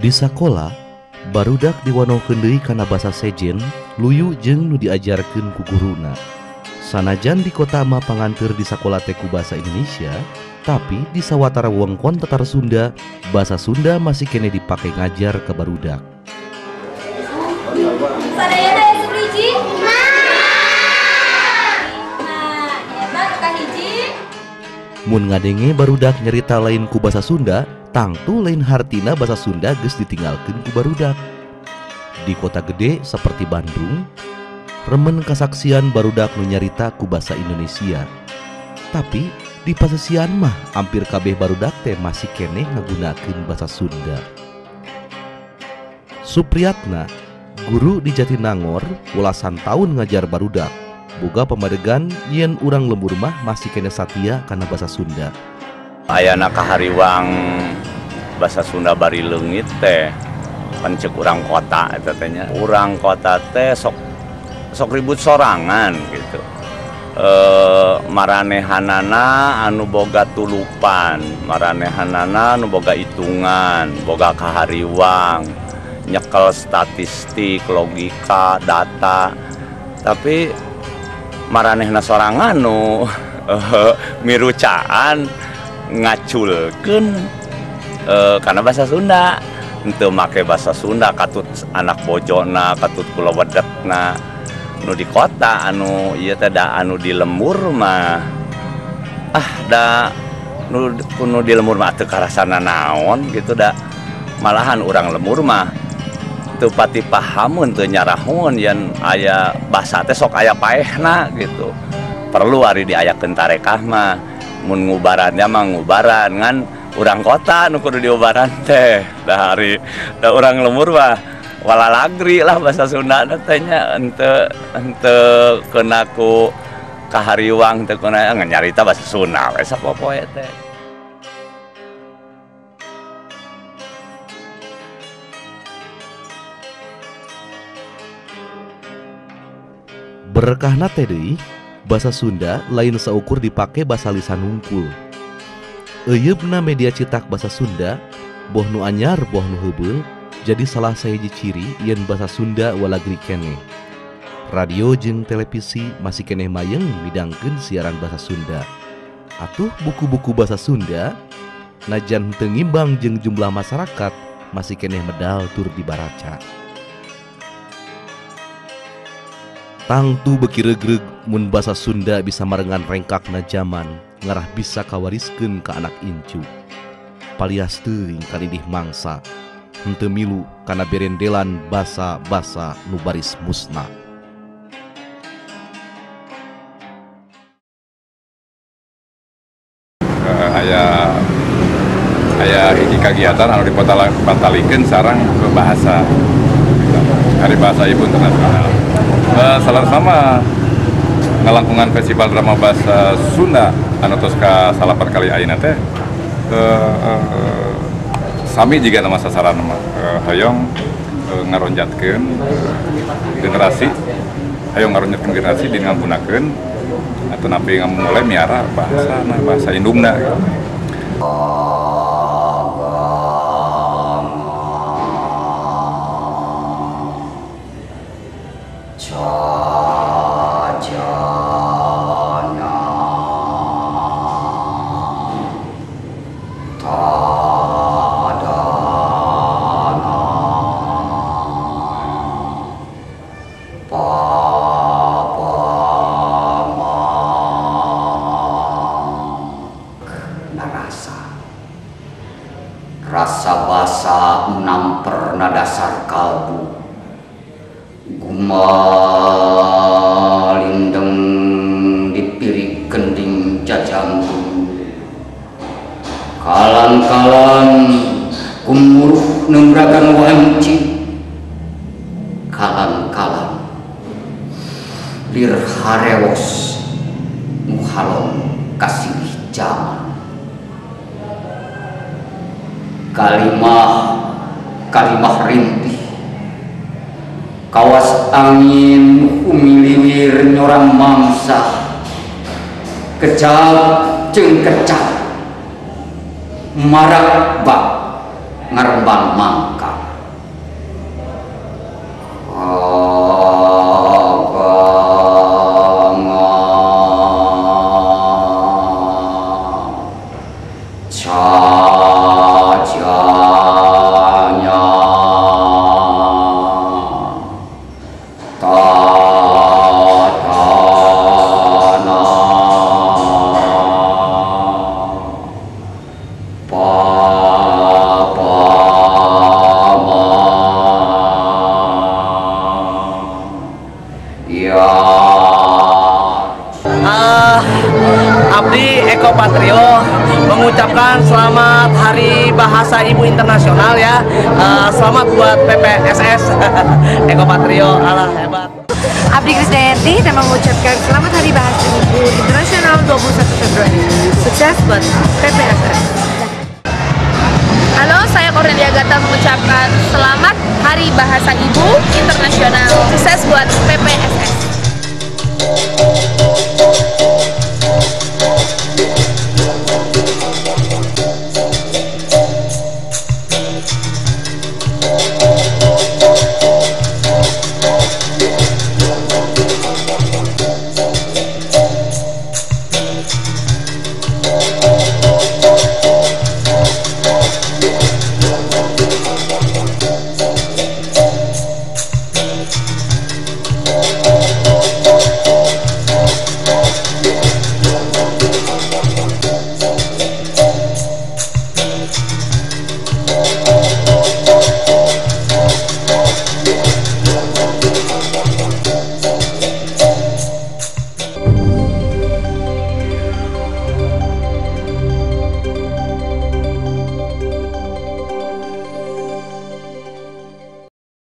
Di sakola, barudak diwanohkeun deui kana basa sejen, luyu jeung nu diajarkeun ku guruna. Sanajan di kota mah panganteur di sakola teh ku basa Indonesia, tapi di sawatara wewengkon Tatar Sunda, basa Sunda masih keneh dipake ngajar ka barudak. Sadayana aya hiji? Nah, eta nu kahiji. Mun ngadenge barudak nyerita lain ku basa Sunda, tangtu lain hartina basa Sunda geus ditinggalkeun ku barudak. Di kota gede seperti Bandung, remen kasaksian barudak nu nyarita ku basa Indonesia. Tapi di pasesian mah hampir kabeh barudak teh masih keneh ngagunakeun basa Sunda. Supriyatna, guru di Jatinangor, welasan tahun ngajar barudak. Boga pamadegan yen urang lembur mah masih keneh satia kana basa Sunda. Ayana kahariwang basa Sunda bari leungit teh pan ceuk urang kota eta teh nya. Urang kota teh sok sok ribut sorangan gitu. Maranehanana anu boga tulupan, maranehanana anu boga hitungan, boga kahariwang, nyekel statistik, logika, data. Tapi maranehna sorangan nu mirucaan ngaculkeun karena bahasa Sunda. Henteu make bahasa Sunda katut anak bojona, katut kulawedekna. Nu di kota anu ieu teh da anu di lembur mah ah da nu di lembur mah teu karasana naon gitu da. Malahan urang lembur mah teu pati pahamun, teu nyarahun yen aya basa teh sok aya paehna gitu. Perlu ari diayakeun tarekah mah, mun ngubarannya mah ngubaran ngan urang kota nu kudu diubaran teh. Da ari da urang lembur mah walalagri lah bahasa Sunda teh nya, henteu kena ku kahariwang, teu kena nyarita bahasa Sunda we sapopoe teh. Berkahna teh deui, basa Sunda lain saukur dipake basa lisan hungkul. Eyeubna media cetak basa Sunda, boh nu anyar boh nu heubeul, jadi salah sahiji ciri yen basa Sunda walagri keneh. Radio jeung televisi masih keneh mayeng midangkeun siaran basa Sunda. Atuh buku-buku basa Sunda najan teu ngimbang jeung jumlah masyarakat masih keneh medal tur dibaraca. Tangtu beuki regreg mun basa Sunda bisa marengan rengkakna jaman ngarah bisa kawariskeun ka anak incu. Palias teuing kalidih mangsa, henteu milu kana berendelan basa-basa nu baris musna. Aya hiji kagiatan anu dipatalikeun sareng bahasa Hari Bahasa Ibu Internasional. Salah sama ngalangkungan Festival Drama Bahasa Sunda anu tos ka salapan kali ayeuna teh sami jiga nama sasaran mah hoyong ngaronjatkeun generasi, hoyong ngaronjatkeun generasi dina ngagunakeun atau napi ngamulai miara bahasa bahasa indungna gitu. Rasa basa enam pernah dasar kalbu, gumalindeng dipirik gending jajanggung, kalan-kalan gumuruh nembragan wanci, kalan-kalan lir harewos muhalon kasilih jaman. Kalimah kalimah rintih kawas angin humiliwir nyorang mangsa, kecap jeung kecap marak bak ngarembang mangka. Patrio mengucapkan selamat Hari Bahasa Ibu Internasional ya. Selamat buat PPSS Eko Patrio, alah hebat. Abdi Krisdayanti dan mengucapkan selamat Hari Bahasa Ibu Internasional 21 Februari. Sukses buat PPSS. Halo, saya Cornelia Gata mengucapkan selamat Hari Bahasa Ibu Internasional. Sukses buat PPSS.